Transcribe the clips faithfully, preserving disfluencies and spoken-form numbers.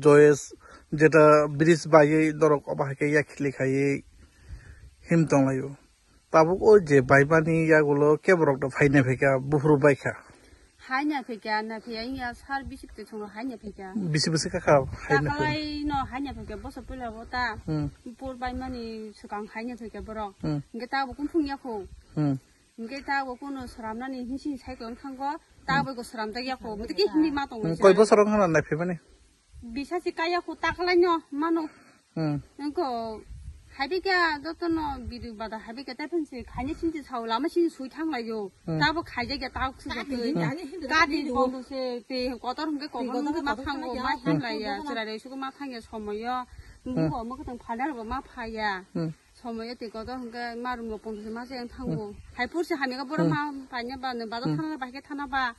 Toes jeta bridge baiwi norok obo hai khe yakhili khaiwi him tonglaio. Tabuk o je baimani yagulo keborok no phaina phaikha, buphuru baikha. Haina phaikha, na phaiya wngya sar bisik te chwngno haina phaikha. Bisi bisi kha kha haina phai. Takalai no haina phaikha, boso puila bo ta. Hmm. Pur baimani swkang haina phaikha borok. Hmm. Hingke ta bo kung phung yakho. Hmm. Hingke ta bo kuno sramnani hinsi cycle thango, ta bo ko sramjak yakho. Motiki hindi ma tongo. Hmm, koi bosor wng hana nai phaimani? Bisa si kaya ko takalai no mano. Hmm. Engko haibika dotono bidu bada haibika ta phensi khaini sinti sao lama sinti sui thang laio. Hmm. Tabo khaijak ya ta uksi jatoi. Hmm. Kadi bondo se te kotor hingke kotor hingke ma thango, ma hin laiya. Chwrai rok sugo ma thangya somoyo. Hmm. Buko mo kotong phadar bo ma phaya. Hmm. Somoyo te kotor hingke ma room rok pondo se ma se thango. Hmm. Hai pur se hamya ka boro ma panya ba no bada thana ba ke thana ba.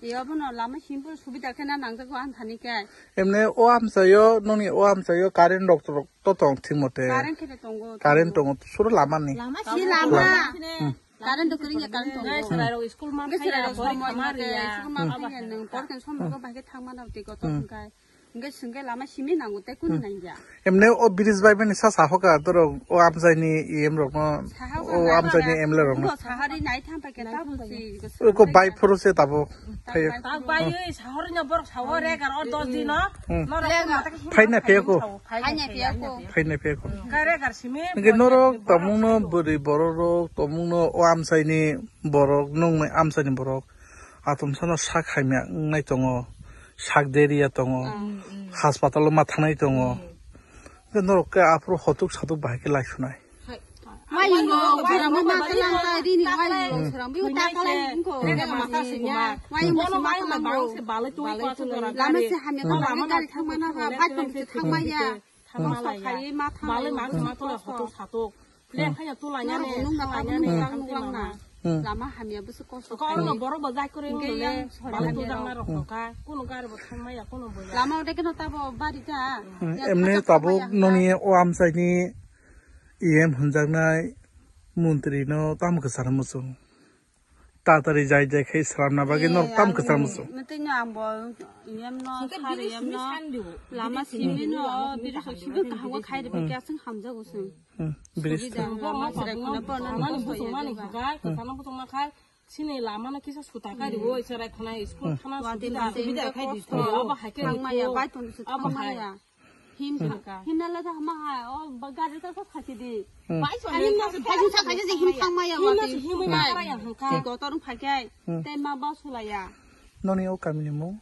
Te obono lama simple subida khe na nangjago ang thani khe. Emne o amchaio, noni o amchaio current rok to, to tong thik mote. Current khe tongo. Current tongo, suro lama ni. Lama si lama. Hmm. Current to kring ya current tongo. Ngai chwrai rok school ma phaiya, bike ma riya. School ma phaiya, nwng porken sombo ko bahai khe thangma na tei kotor hwnkhe. Hwnkhe swngkhe lama simi nango tei kunu nangya. Emne o bridge bai mani sa sa hoka dorok o amchaini E M rok no, o amchaini M L A rok no. Sahari nai tham pa khe ta busi. Ko bai phuru se tabo. Thayo. Tak bai oi sahari no borok sawo re gar or dos din no. Hmm. Norok ko mata khe himna phaina phaiko. Phaina phaiko. Phaina phaiko. Kare gar simi. Nge norok tomung no bwrwi borok rok tomung no o amchaini borok nung mai amchaini borok. Atomsano sak hamya wngnai tongo, sak deriya tongo, hmm, hmm, hospital o ma thangnai tongo. Hmm. Hwnkhe norok khe aphuru hotuk satuk bahai khe laisunai. Hai. Wayung rok, wayung rok ma tlang ta rini wayung rok sram biu ta kalai wngkho. Rega masa sima. Wayung rok ma tlang rok. Lama se hamya ka lama gari thangmana ha, bike tong se thangmaya. Kosto khaiwi ma thanglai. Balai ma tongma tula hotok satok. Leng khaina tula nya ne, nung tula nya ne, nung tang tula nya. Hmm. Lama hamya bwswk kosto khaiwi. Ko oro borok bo jai kwrwi wngkha le. Balai tujak na rok tongkha. Kuno gari bo thangmaya, kuno bo ya. Lama ode keno tabo bari ta. Hmm. Emne tabo noni o amchaini E M hwnjaknai montri no tamo kwcharo muchung. Tatari jai jai khai sramna bagwi norok tam kwchang muchung. Mwtwino ang bo E M no, sar E M no, lama simi no, biri sok simi kaham khai de kya sing hamjago sing. Hmm, biri sok. Lama sira kuna pa na. Mani busung mani khai, kwchang busung ma khai, sini lama no kisa suta khai riwo, serai khona school thana subida, subida khai di. Abo hai khai thangmaya, bai tong se thangmaya. Him thangka. Him nala da ma ha, o ba gari ta sa khasi di. Hmm. Bai so him na, bai so sa khasi di, him thangmaya. Him na, him na, ya thangka. Ti kotor phaikai. Hmm. Te ma ba sulaya. Noni o kamini mung?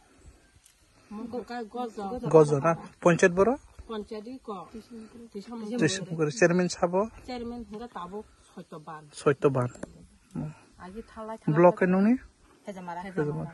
Mung ko ka gojo. Gojo na? Panchayat boro? Panchayat ko. Tisam. Tisam ko chairman sabo? Chairman hingga tabuk Soito Ban. Soito Ban. Hmm. Agi thalai thalai. Block ke noni? Hejamara. Hejamara.